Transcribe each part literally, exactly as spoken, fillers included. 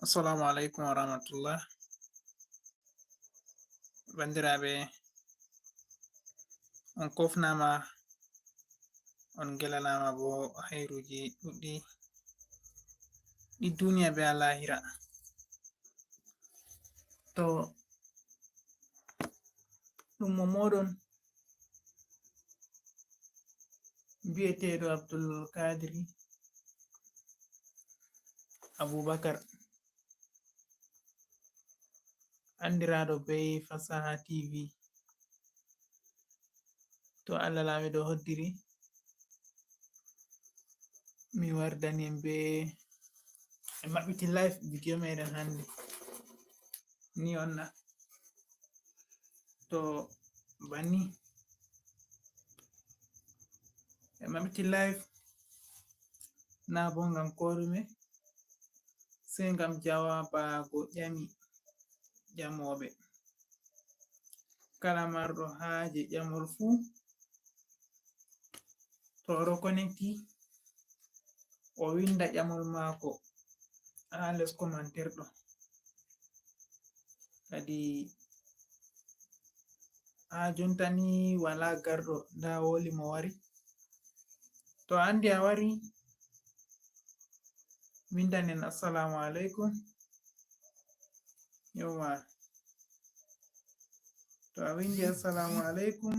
Assalamu alaikum wa rahmatullah. Bandiraɓe, on kofnama, on gelanama bo hayruji ɗuɗɗi ɗi duniya be alahira. To ɗum mo moɗon biyeteeɗo Abdul Kadiri Abubakar, andiraaɗo bee Fasaha T V. To Allah laamiɗo hoddiri, mi wardani en bee, en maɓɓiti live video meɗen hannde. Ni on na. To banni. En maɓɓiti live na bo ngam ko ɗume, sey ngam jawabaago ƴami ƴamooɓe. Kala marɗo haaje ƴamol fuu, to o ɗo connecti, o winda ƴamol maako haa les commentaire ɗo. Kadi haa jonta ni walaa garɗo, ndaa woli mo wari. To a anndi a wari, windan en assalamu alaikum. Yawwa. To a windi assalamu alaikum,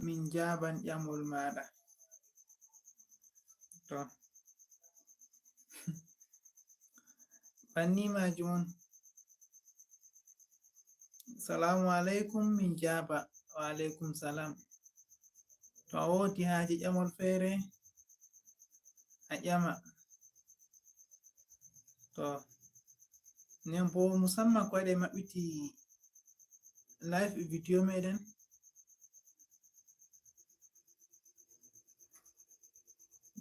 min jaaban ƴamol maaɗa. To. Banni maajum on. Salamu alaikum, min jaaba. Wa alaikum salam. To a woodi haaje ƴamol feere, a ƴama. To, nden bo musamman ko waɗi maɓɓiti live video meɗen.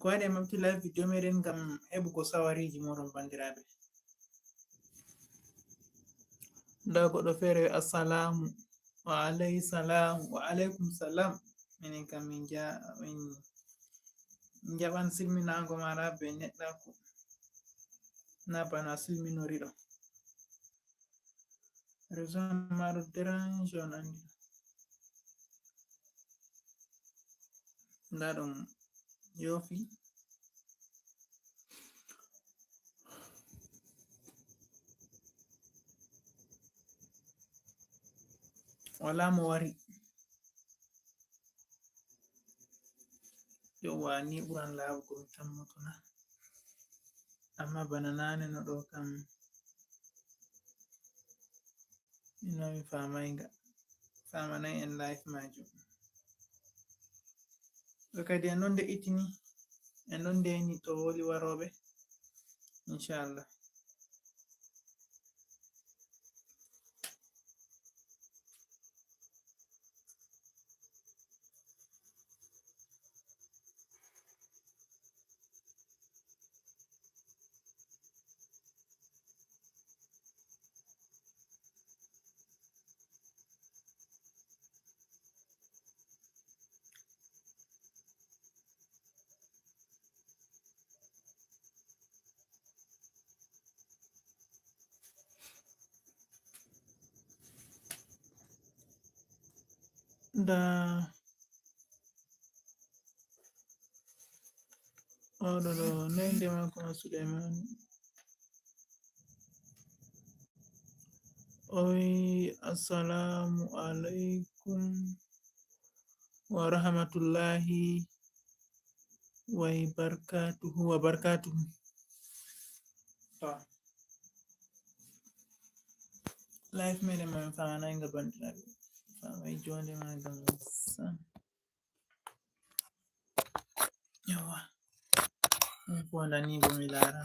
Ko waɗi maɓɓiti live video meɗen ngam heɓugo sawariji moɗon, bandiraɓe. Nda goɗɗo feere, assalamu. Wa alaikum salam. Wa alaikum salam. Minen kam min ja-, min jaɓan silminaango maaɗa be neɗɗaaku. Na bana silminori ɗo. Réseau maaɗo dérange on anndi. Nda ɗum yoofi. Wala mo wari. Yowwa, ni ɓuran laaɓugo mi tammoto na. Amma bana naane no ɗo kam, ino mi faamay nga. Faamanay en live maajum. Ɗo kadi en ɗon de'itini, en ɗon deyni to woli warooɓe. Inchallah. Nda oɗo ɗo, noy nde mako ma Suleiman? Oy, assalamu alaikum wa rahmatullahi wa barakatuhu, wa barakatuhu. To. Live meɗen man famanay nga bandiraɓe. Famay jonde ma ngam sam. Yawa. Mi fonda ni bo mi lara.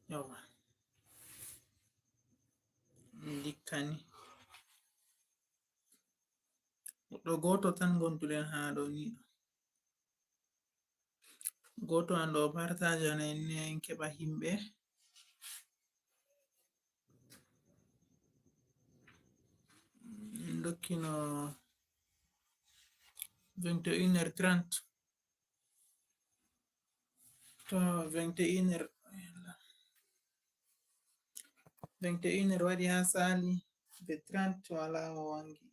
Yawa. Ndikkani. Goɗɗo gooto tan ngonduɗen haa ɗo ni ɗo. Gooto an ɗo partage an en, en keɓa himɓe. En dokkino Vingt et une heures trente. To vingt et une heures, vingt et une heures waɗi haa saali, de trente wala mo wangi.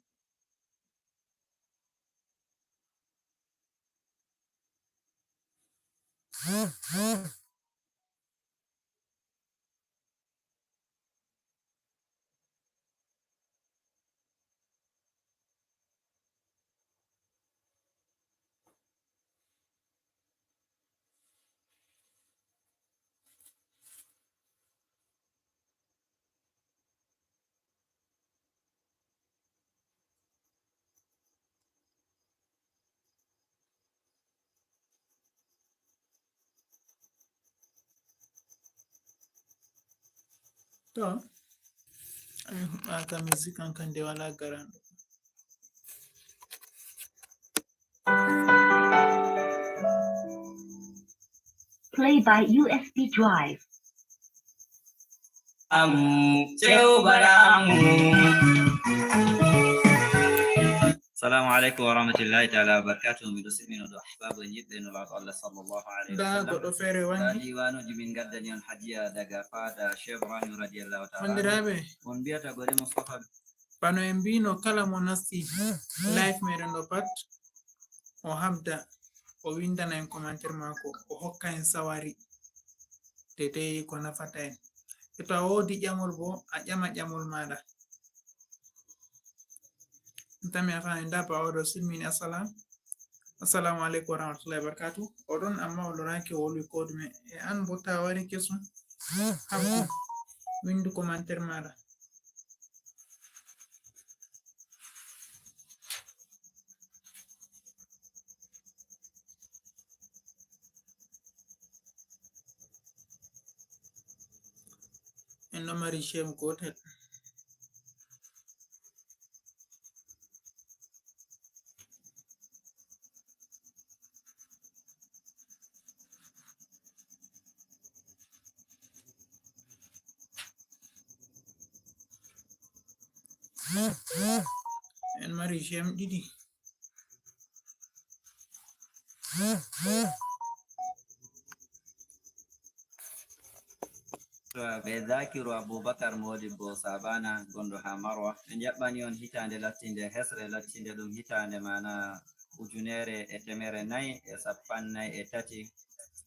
To, aka musique an kan de wala garanɗo. Play by U S B drive. Am, Shehu Baramu. Assalamu alaikum wa rahmatullahi ta'ala wa barakatuh. Miɗo simmino ɗo ahbaabu e yiɗɓe Nulaaɗo Allah sallallahu alaihi wa sallam. Nda goɗɗo feere wangi. Nda diwaanuuji min ngaddani on hadiya daga faada Shehu Ibrahim radiyallahu ta'ala anhu. Banndiraaɓe. On mbiyata gore Mustafa. Bano en mbino kala mo nasti live meɗen ɗo pat, o habda, o windana en commentaire maako, o hokka en sawari. Dedei ko nafata en. E to a woodi ƴamol bo, a ƴama ƴamol maaɗa. Tami a fami nda ba oɗo silmini assalam. Assalamu alaikum wa rahmatullahi wa barakatuh. Oɗon amma o loraaki o wolwi ko ɗume. E an bo ta wari kesum. Habdu. Windu commentaire maaɗa. En ɗo mari shame gotel. En mari shame ɗiɗi. Ɓe Zakiru Abubakar Modibbo Sabana gonɗo ha Marwa. Ɓe jaɓɓani on hitaande lattinde hesre, lattinde ɗum hitaande mana ujunere e temere nayi e sappannayi e tati.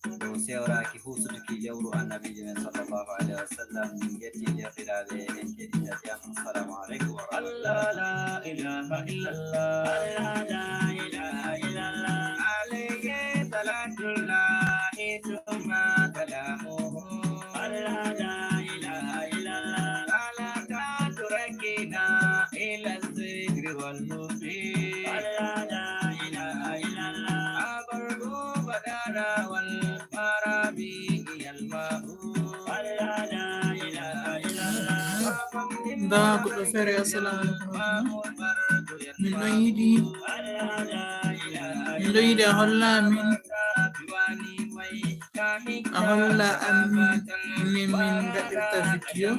Dow sewraaki huusutuki lewru Annabiijo men sallallahu alaihi wa sallam, min ngetti deerɗiraaɓe, en keɗita jam. Assalamu alaikum wa rahmatullah. Allah, la ilaha illallah. Allah, la ilaha illallah. Alayhi salatullahi thumma salamuhu. Allah, la ilaha illallah. Ala tadrakina ila zikri wal hubi. Allah, la ilaha illallah. Nda goɗɗo feere, assalamu alaikum. Min ɗon yiɗi, min ɗon yiɗi a holla min, a holla amin, min, min gaɗirta video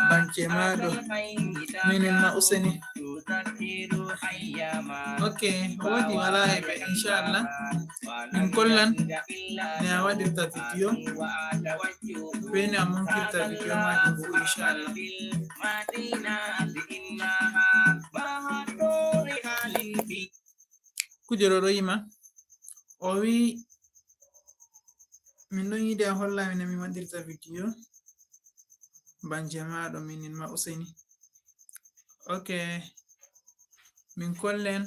bance maɗo, minin ma useni. Ok, wodi wala e ɓe, inchallah. Min kollan ne a waɗirta video. Beni a monkirta video majum bo, inchallah. Kujoro ɗo yima. O wi, min ɗon yiɗi a holla min no min waɗirta video. Banje maɗo minin ma useni. Ok. Min kollen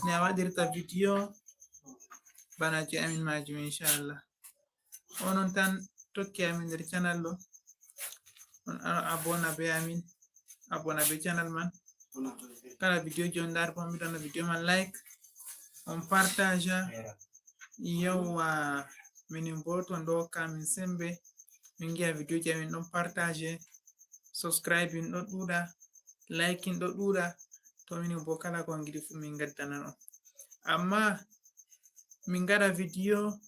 ne a waɗirta video bana je amin majum, inchallah. Onon tan tokki amin nder channel ɗo. On a-, abona be amin. Abona be channel man. Kala video je on ndari bo, on vidana video man like. On partage. Yawwa, minin bo to ɗo hokka min sembe. Min ngi'a video ji amin ɗon partage, subscribe in ɗo ɗuuɗa, like in ɗo ɗuuɗa, to minin bo kala ko on ngiɗi fu min ngaddanan on. Amma min ngaɗa video,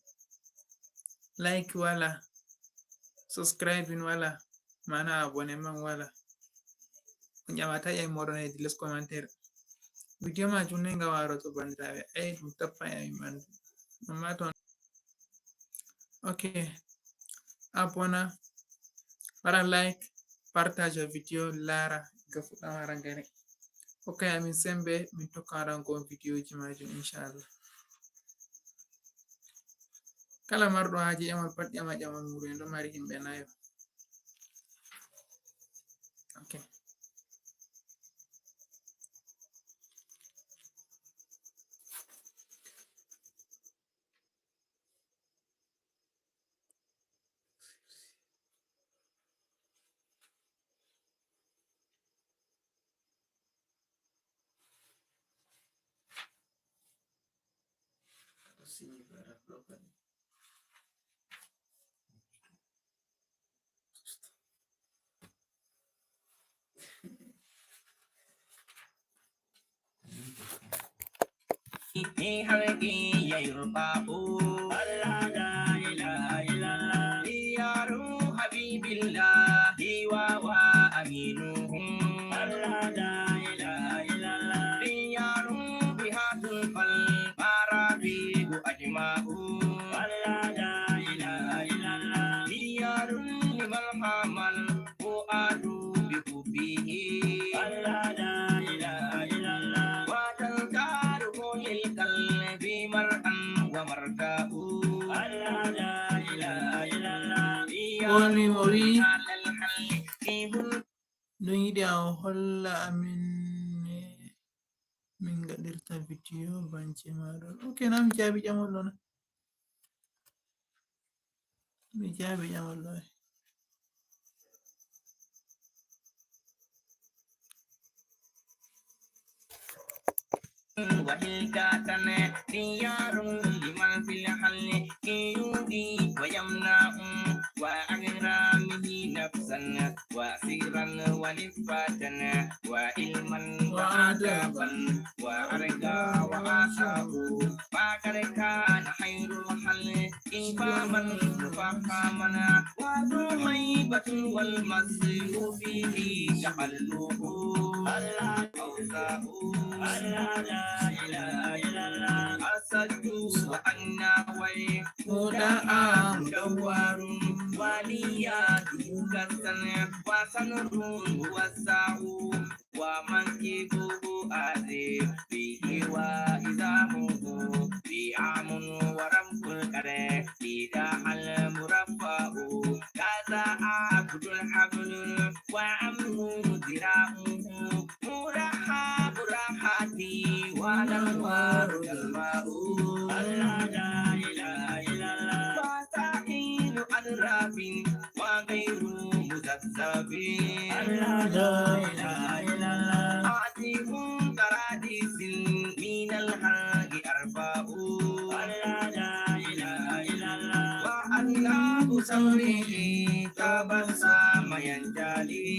like wala, subscribe in wala, mana abonnement wala. On ƴamata ƴami moɗon hedi les commentaire. Video majum ne nga waroto, bandiraɓe. Ay, ɗum tappa e amin ɓandu. Amma to, ok. Abona, waɗa like, partage video, laara, ga fuɗɗa wara ngare. Ok, amin sembe, min tokka waɗango on videoji majum, inchallah. Kala marɗo haaje ƴamal pat, ƴama ƴamal mum, en ɗo mari himɓe nayo. Ok. Ni halki ya yurfa o. Allah, la ilaha illallah. Diyaru Habibillah, hiwa wa aminuhum. Allah, la ilaha illallah. Diyaru bihatul fal marafiqu ajma'u. Allah, la ilaha illallah. Diyarun limal hamal fuadu bi hubbihi. Allah, la ilaha illallah. Wa tazkaruhu lil qalbi mar'an wa marka'u. Allah, la ilaha illallah. Woni mo wi. Ɗum yiɗi a holla amin min gaɗirta video bance maɗon. Ok, na mi jaabi ƴamol ɗon. Mi jaabi ƴamol ɗon. وهي كاتن ديار لمن في الحل يودي ويمنع وأغرامه نفسا وسرا ونفاة وعلما وآدابا وأرقى وآساه فقد كان خير الخلق إماما مفخما وذو هيبة والمسيح فيه تأله. الله أوسع. الله لا إله إلا الله أشد وأغنى ومدعى مدور ولياته كالسن وسنه موسع ومنكبه عظيم فيه وعظامه فعام ورب القدر إذا المرفع كذا عقد الحبل وعمه ذراعه مرحب راحتي والأنوار الماء. الله لا إله إلا الله. وسائل أدراب وغير مذبذب. الله لا إله إلا الله. عظيم قراديس من الحق أرفع. الله لا إله إلا الله. وأذناب ثوره تبسم ينجلي.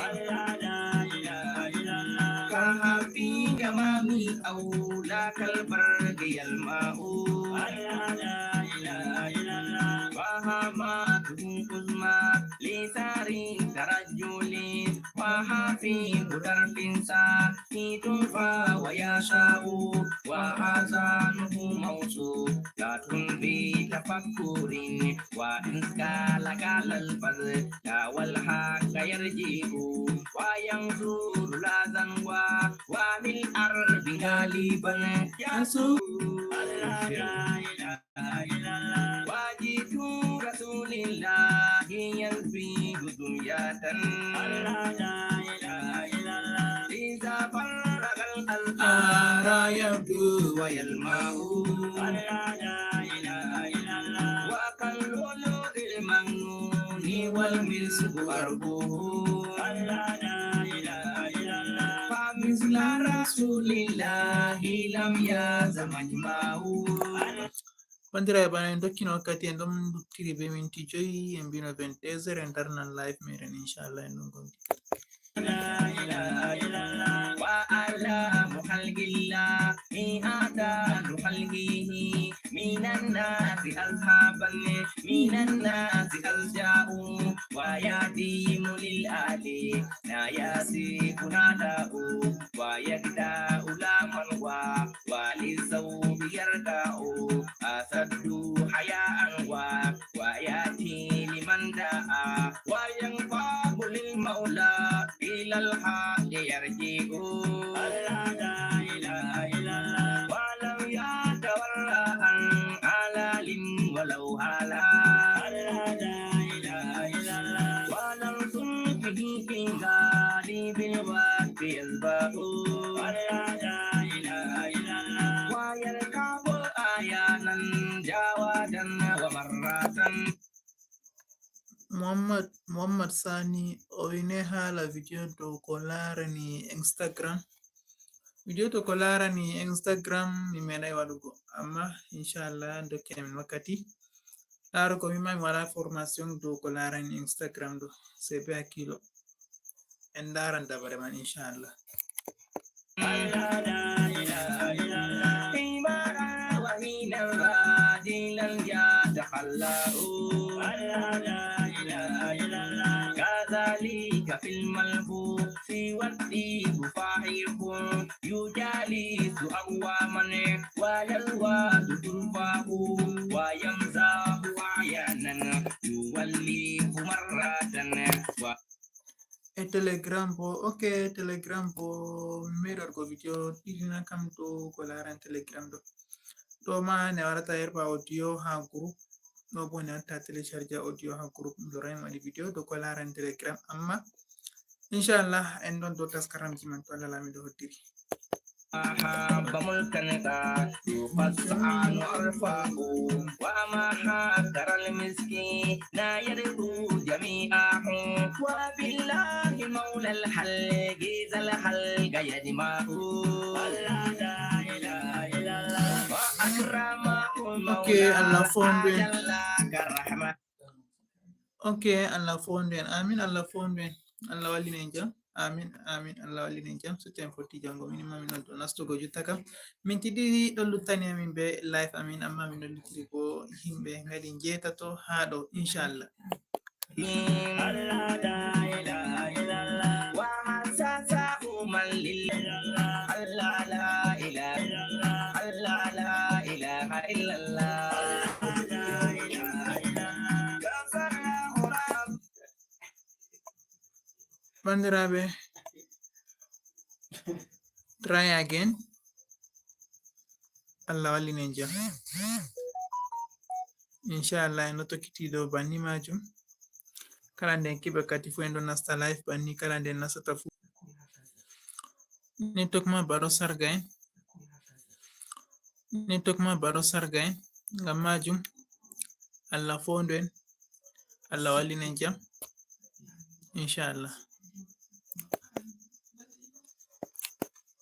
الله لا إله إلا الله. كهف يمامي أو لا كالبرق يلمع. الله لا إله إلا الله. وهمته قزمى لثار ترجل وحفيظ درب ساكت فهو يشاء وأذانه موصولة بتفكر وإن قال قال الفضل والحق يرجع وينظر لا ذنب وفي الأرض غالبا يسوع. الله لا إله إلا الله. واجد رسول الله ينفذ دنيا. الله لا إله إلا الله. إذا فرغ الأنهار يبدو ويلمع. الله لا إله إلا الله. وكاللؤلؤ المكنون والمسك عرقه. الله لا إله إلا الله. فمثل رسول الله لم يزل مجمع. Bandiraɓe, bana en dokkino wakkati, en ɗon luttiri be minti joyi, en mbino vingt-deux heures, en darnan live meɗen, inchallah, en ɗon gondi. لا إله إلا الله. وأعلام خلق الله مئات خلقه من الناس أصحابا من الناس أشجاع ويهديهم للأعلى لا يصف ناداه ويقطع لام الحق يرجع. الله لا إله إلا الله. ولم يتورع عن حلال ولو حالا. الله لا إله إلا الله. ولم تنكه في غالب الوقت يذبح. الله لا إله إلا الله. ويركب أحيانا جوادا ومرة. Muhammad, Muhammad Sani, o ine haala video dow ko laarani Instagram. Video dow ko laarani Instagram mi meeɗay waɗugo, amma inchallah dokke min wakkati. Laaro ko mi ma mi waɗa formation dow ko laarani Instagram ɗo, c'est bien kilo. En ndaaran dabare man inchallah. كذلك في الملبوس والطيب فائق يجالس أقواما ويلوذ ترفه ويمزح أحيانا يوليه مرة و- E Telegram bo, ok, Telegram bo, mi meeɗorgo video ɗiɗi na kam dow ko laran Telegram ɗo. Ɗo ma ne warata yerɓa audio ha group, ɗo bo ne watta télécharge audio ha group, ɗo ren waɗi video dow ko laran Telegram, amma inchallah en ɗon dow taskaramji man to Allah lamiɗo hoddiri. أحب ملكا قد يقص عنه أرفه وما حقر المسكين يدعو جميعه وبالله مولى الحق ذا الحق يجمعه. الله لا إله إلا الله وأكرمه Ok, Allah foondu en. جل كرمه. Ok, Allah foondu en. Amin, Allah foondu en. Allah wallina en jam. Amin, amin. Allah wallina en jam. So tawi en fotti janngo, min imma min ɗo nastugo jotta kam. Minti ɗiɗi ɗon luttani amin be live amin, amma min ɗon luttiri ko yimɓe ngaɗi njeetato haa ɗo, inchallah. الله لا إله إلا الله وحسسه من لله. الله لا إله إلا الله. الله لا إله إلا الله. الله لا إله إلا الله. Bandiraɓe, try again. Allah wallinen jam. Inchallah, en ɗo tokkiti dow banni majum. Kala nde en keɓi wakkati fu en ɗo nasta live banni, kala nde en nastata fu. Network ma baɗo sarga en. Network ma baɗo sarga en. Ngam majum, Allah foondu en. Allah wallinen jam. Inchallah.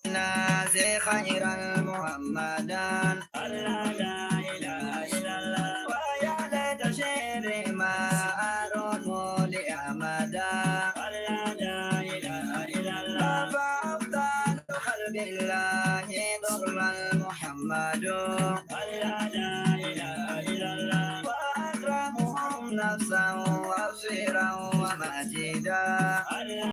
نازي خيرا محمدا. الله لا إله إلا الله. ويا ليت شعري ما أروم لأحمدا. الله لا إله إلا الله. فأفضل خلق الله ضرا محمد. الله لا إله إلا الله. وأكرمهم نفسا وصيرا ومجيدا.